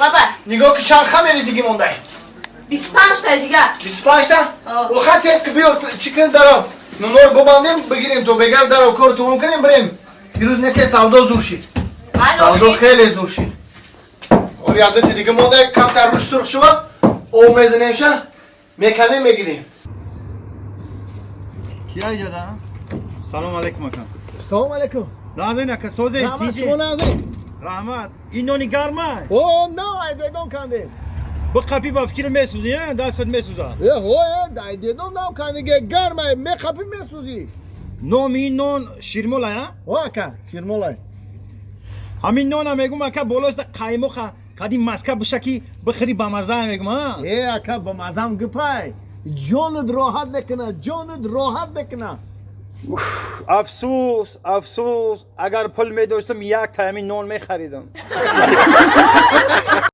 Лаба. Нигоҳ ки, чанд хамери диги мондай? 25 та дига. 25 та? О. Оха, тез ки, биёр, чӣ кунем, даро нонор бубандем, бигирем, то бегар даро кор тумом кунем, бирем. Дирӯз неке савдо зур шид. Савдо хеле зур шид. Ори, адати дига мондай, камтар рӯш сурх шува, об мезанемша, меканем, мегирем. Кия иҷода? Салом алейкум, ака. Салом алейкум. Назин, ака, созе? Раҳмат, шумо назин? Раҳмат. Ин нони гарма? О, нав айдедон кандем. Биқапӣ, ба фикр, месӯзи, дастат месӯза. Э, ҳо, дайдедон нав кандиге, гармай, меқапӣ, месӯзӣ. Номи ин нон ширмолай, а? О, ака, ширмолай. Ҳамин нона мегум, ака, болоста қаймоқа кади маска биша ки бихӯри, бамаза мегум, а? Э, ака, ба мазам гипай, ҷонат роҳат мекунад, ҷонат роҳат мекунад. Афсӯс, афсӯс, агар пул медоштам, як та ҳамин нон мехаридам.